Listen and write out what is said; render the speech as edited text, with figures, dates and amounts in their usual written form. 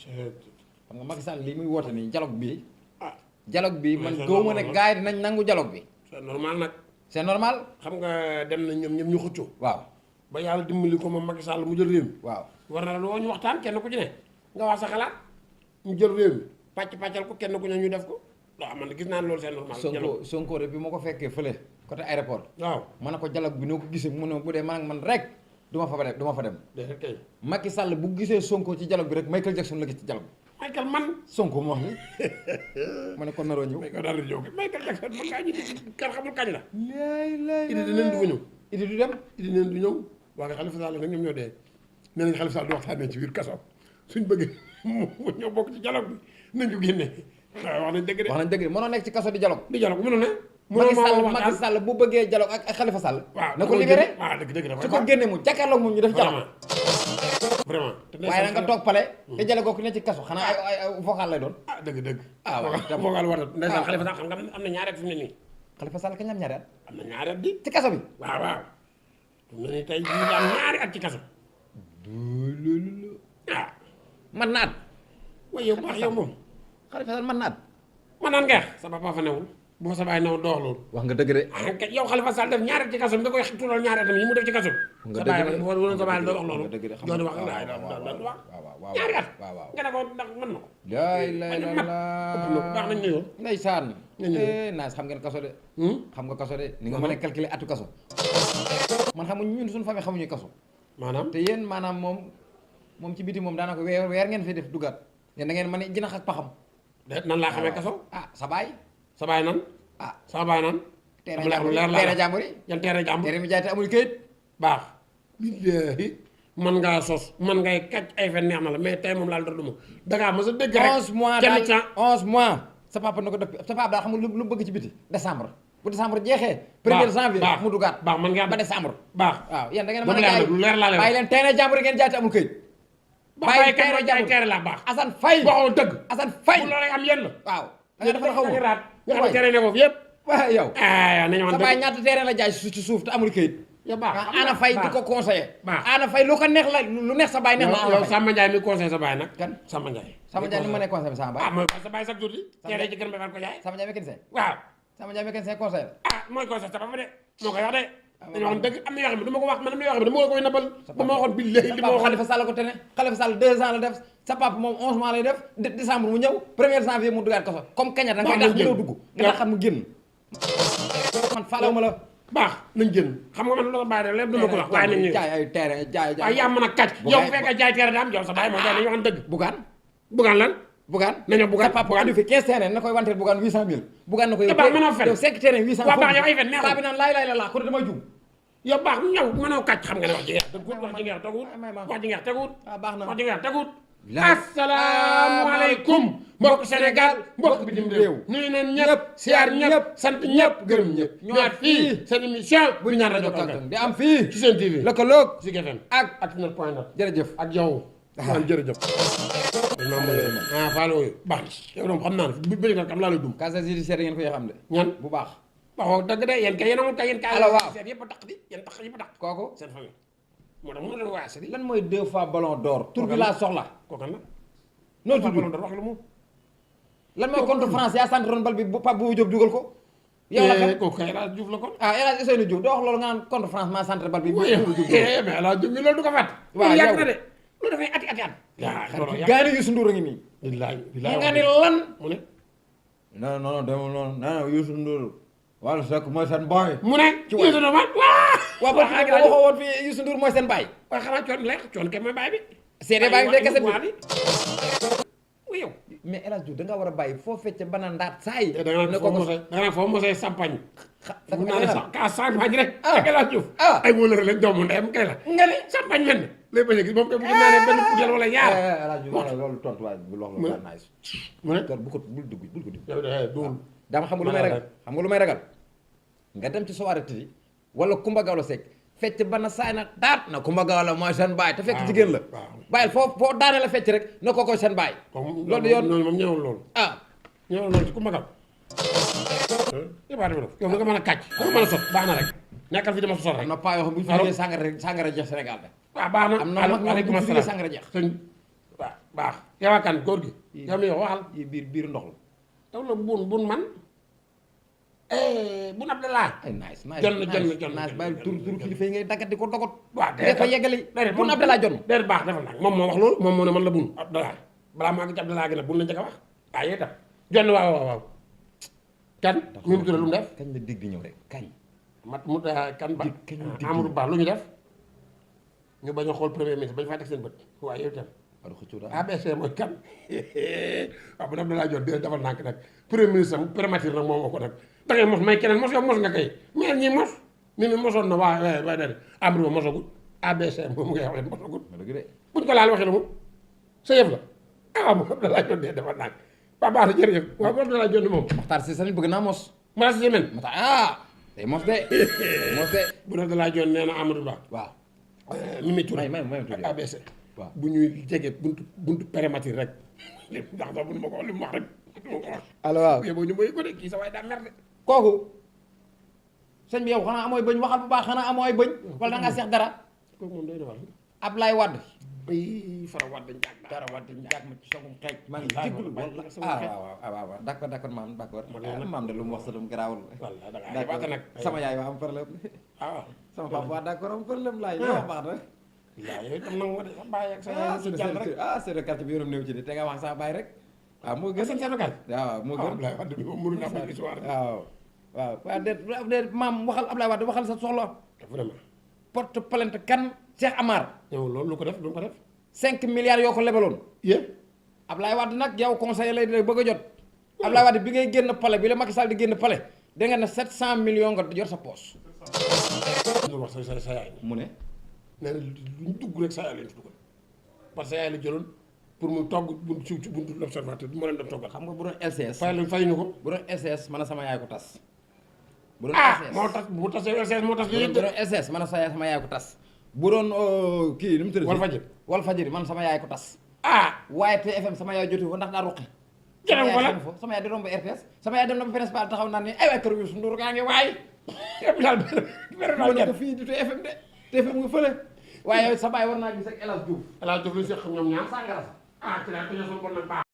xam nga Macky Sall lii muy woote nii dialogue bi ah dialogue bi man gëwuma ne gars yi dinañ nangu dialogue bi. c'est normal nag. c'est normal. xam nga dem na ñoom ñëpp ñu xëccoo. waaw ba yàlla dimbali ko moom Macky Sall mu jël réew mi. waaw war na la woo ñu waxtaan kenn ku ci ne nga wax sa xalaat mu jël réew mi pàccal ko kenn ku ne ñu def ko waaw man gis naa ne loolu c'est normal. Sonko de bi ma ko fekkee fële côté aéroport. waaw ma ne ko dialogue bi noo ko gisee mu ne bu dee man ak man rek du ma fa dem. déedéet kay. Macky Sall bu gisee Sonko ci dialogue bi rek Michael Jackson la gis ci dialogue bi. Michael man. Sonko mu wax ni ma ne ko naroo ñëw. Michael daal di ñëw Michael Jackson man kaa ñu kan xamul kañ la. lay Idi dinañ du fa ñëw. Idi du dem. Idi neen du ñëw waa nga Khalifa Sall nag ñoom ñoo dee nee nañ Khalifa Sall du waxtaanee ci biir kaso suñ bëggee mu ñëw bokk ci dialogue bi nañ ko génne waaw wax nañ dëgg de. wax nañ dëgg de mënoo nekk ci kaso di dialogue. di dialogue mënul ne. Macky Sall bu bëggee dialogue ak Khalifa Sall. waaw na ko libéré. waaw dëgg su ko génne mu jàkkaarloog moom ñu def dialogue. vraiment waaye nag nga toog pale te dialogue ko ne ci kaso xanaa ay vocal lay doon. ah dëgg ah waaw vocal war na ndeysaan Khalifa Sall xam nga am na ñaari at fi mu ne nii. Khalifa Sall kañ am ñaari at. am na ñaari at di. ci kaso bi. waaw fi mu ne nii tey jii am ñaari at ci kaso. ah man naat. waaye yow baax yow moom. Khalifa Sall man naat. man naan nga sa papa fa newul bu fa sa baay new doox loolu. wax nga dëgg de. ah kay yow Khalifa Sall def ñaari at ci kaso bi nga koy tuural ñaari atam yi mu def ci kaso bi. nga dëgg de bu woon sa baay doo wax loolu. nga dëgg de xam doo di nga wax waaw ñaari at. waaw nga ne ko ndax mën na ko. laay lay la baax nañ ñëw. ndeysaan. nañ ñëw naas xam ngeen kaso de. xam nga kaso de ni nga mën a calculer atu kaso. man xamuñ ñun suñu famille xamuñu kaso. maanaam te yéen maanaam moom ci biti moom daanaka weer ngeen fi def duggaat yéen da ngeen mën a jinax ak paxam. nan laa xamee kaso. ah sa baay. sa baay nan. ah sa baay nan. teere jàmbur yi yan teere jàmbur. teere mi jaay te amul këyit. baax. billaahi man ngaa sos man ngay kàcc ay fen neex na la mais tey moom laal dara duma dangaa mos a dégg rek 11 mois daal 11 mois sa papa na ko def sa papa daal xamul lu bëgg ci biti décembre bu décembre jeexee. premier janvier mu dugaat. baax man nga ba décembre. baax waaw yéen da ngeen mën a jaay lu leer laa leen bàyyi leen teere jàmbur yi ngeen jaay te amul këyit. bàyyi teere jàmbur teere la baax. Assane Faye waxoo dëgg. Assane Faye bu loolay am yéen la. waaw da nga dafa xaw raat nga xam teere ne foofu yëpp. waaw yow. nañu sa baay ñaata teere la jaay ci suuf te amul këyit. yow baax Ana Faye di ko conseillé. baax Ana Faye lu ko neex la lu neex sa baay neex na. yow Samba Ndiaye mi conseillé sa baay nag. kan Samba Ndiaye. Samba Ndiaye ni ma ne conseillé sama baay. mooy sa baay chaque jour di. teere ci kër Mbefane ko jaay. Samba Ndiaye mécanicien. waaw. Samba Ndiaye mécanicien conseillé la. mooy conseillé sa papa de moo koy wax de. dañoo xam dëgg am na yoo xam ne du ma ko wax man am na yoo xam ne dama la koy nëbbal. ba ma waxoon billahi li ma waxoon Khalifa Sall ko tene Khalifa Sall 2 ans la def sa papa moom 11 mois lay def décembre mu ñëw 1er janvier mu dugaat kaso comme kaña da nga tax mu dugg nga tax mu génn man faalawuma la baax nañ génn xam nga man loolu bàyyi lépp du ma ko wax waaye nañ ñëw jaay ay terrain jaay waaye yaa mën a kàcc yow bu fekkee jaay terrain daam yow sa bàyyi moom day nañu waxoon dëgg bugaan lan bugaan nañu bugaan sa papa andi fi 15 terrain na koy wanteer bugaan 800000 bugaan na ko baax mënoo fen yow 5 terrain 800 waaw baax yow ay fen neexul baa bi naan laay la ko damay jum yow baax ñëw mënoo kàcc xam nga ne wax ji ngeex dëggul wax ji ngeex teguut wax ji ngeex teguut baax na wax ji ngeex teguut asalaamaaleykum mbokk Sénégal mbokk bitim réew nuyu nañ ñëpp siyaar ñëpp sant ñëpp gërëm ñëpp ñëwaat fii seen émission bu ñaan rajo Kankan di am fii ci seen TV lëkkaloog Zik FM ak Atnet.net jërëjëf ak yow am jërëjëf faalo yooyu baax yow doom xam naa ne bu bëri nag am laa lay dum casier judiciaire ngeen koy xam de ñan bu baax waxoo dëgg de yéen kay yéen amul kay yéen kay alors waaw yëpp a taq di yéen tax yëpp a taq kooku seen famille moo tax mënu leen waase di lan mooy 2 fois ballon d'or tur bi laa soxla kookan la noo tudd wax lu mu lan mooy contre France yaa sant ron bal bi Pape Bouba Diop dugal ko yow la xam kooku kay El Hadj Diouf la kon El Hadj Ousseynou Diouf doo wax loolu nga naan contre France maa sant bal bi mais El Hadj Diouf mi loolu du ko fàtt waaw yàgg na de loolu dafay ati at gaani Youssou Ndour a ngi nii billaay nga ni lan mu ne non demul noonu non Youssou Ndour wala Seck mooy seen boy mu ne ci Youssou Ndour ma waaw ba waxoo woon fii Youssou Ndour mooy seen baay waaye xanaa coon lekk coon kay mooy baay bi seede baay bi de kese bi yow mais El Hadj Diouf da nga war a bàyyi foo fecce bana ndaat saa yi da nga naan foo mosee sampagne mu naa ne ka champagne rek ak El Hadj Diouf ay wóolare lañ doomu ndeyam kay la nga ni champagne men léegi bañ a gis moom kay bu ñu naanee benn puudar wala ñaar El Hadj Diouf loolu tontuwaay bu lox la nice mu ne bu ko bul dugg bul ko dugg yow de duul dama xam nga lu may ragal xam nga lu may ragal nga dem ci soirée tëddi wala Kumba Gawlo Seck fecc ba na saay na daat na Kumba Gawlo mooy seen baay te fekk jigéen la bàyyil foo daane la fecc rek na koy seen baay loolu di yoon noonu moom ñëwul loolu ñëwul loolu ci Kumba Gawlo yow da nga mën a kàcc da nga mën a sot baax na rek nekkal fi dama sosal rek. am na paa yoo xam bu ñu fi allo jógee sàngara jeex Sénégal de. waaw baax na am na allo mag ñoo bu waaleykum ñu fi jógee salaam sàngara jeex. sëñ waaw baax yow kan góor gi. yow mi yow waxal. yi biir ndox la. taw la bun man. bun Abdallah. ay nice jonn bàyyi tur kilifa yi ngay daggat di ko dogot. waaw dee ko yeggali bun Abdallah jonn. déedéet baax defal nag moom moo wax loolu moom moo ne man la bun Abdallah balaa maa ngi ci Abdallah gi nag bun la njëkk a wax. waaw yéen itam jonn waaw. kan mi mu tudd lu mu def. kañ la dig di ñëw rek kañ. kan ba Amadou Ba lu ñu def. ñu bañ a xool premier ministre bañ faa teg seen bët waaye yow itam. ABC mooy kan waaw bu Abdallah Dionne dee defal nànk nag premier ministre am primature nag moom moo ko nag da ngay mos may keneen mos yow mos nga kay mais ñi mos mi mosoon na waaye déedéet Amadou Ba mosagul ABC moom ngay wax leen mosagul buñ ko laal waxee la moom sa yëf la ah bu Abdallah Dionne dee defal nànk waa baax na jërëjëf waaw bu Abdallah Dionne moom Maxtaar si sani bëgg naa mos mala si semaine day mos de bu Abdallah Dionne nee na Amadou Ba waaw Mimi Touré may ABC waaw bu ñuy jege buntu pérémature rek ndax sax bu ma ko wax li mu wax rek du ma ko wax. allo waaw yow ñu mooy ko de kii sa waay daa mer de. kooku sëñ bi yow xanaa amooy bëñ waxal bu baax xanaa amooy bëñ wala da ngaa seex dara. kooku moom doy na wàll. Ablaye Wade. Fara Wade njaag dara Wade njaag ma ci sogum xeej. maa ngi jégalu waaw d'accord maam d'accord. maam de lu mu wax sa dum garaawul. d'accord sama yaay waa am problème. sama papa waa d'accord am problème laay li wax baax na. waaw yooyu itam nag moo de sa bàyyi ak sa yaay si jàll rek chef de quartier bi yoonam néew ci de te nga wax sa bàyyi rek waaw moo gën chef de quartier waaw moo gën Ablaye Wade bi moom mënu na am histoire waaw déet maam waxal Ablaye Wade waxal sa soxla vraiment porte plainte kan Cheikh Amar yow loolu lu ko def 5 milliards yoo ko lebaloon yëpp Ablaye Wade nag yow conseiller lay bëgg a jot Ablaye Wade bi ngay génn palais bi la Macky Sall di génn palais da nga ne 700 millions nga jot sa poche wax sa yaay mu ne nee na luñ dugg rek sa yaay lañ ci dugal parce que sa yaay la jëloon pour mu togg ci buntu l'observateur moo leen dem toggal xam nga bu doon LCS fay ñu ko bu doon LCS man a sama yaay ko tas bu doon moo tax bu tasee LCS moo tas lii bu doon LCS man a sama yaay ko tas bu doon kii nu mu tëdd Walfadjri man sama yaay ko tas waaye TFM sama yaay jotu fa ndax daa ruqi sama yaay di romb RTS sama yaay dem na ba principal taxaw naan ni ay waay kër Youssou Ndour gaa ngi waay daal ko fii du TFM de TFM nga fële waaye sa baay war naa gis ak El Hadj Diouf El Hadj Diouf lu seq ñoom ñaar sàngara ci laa tëjee sama bon nag baax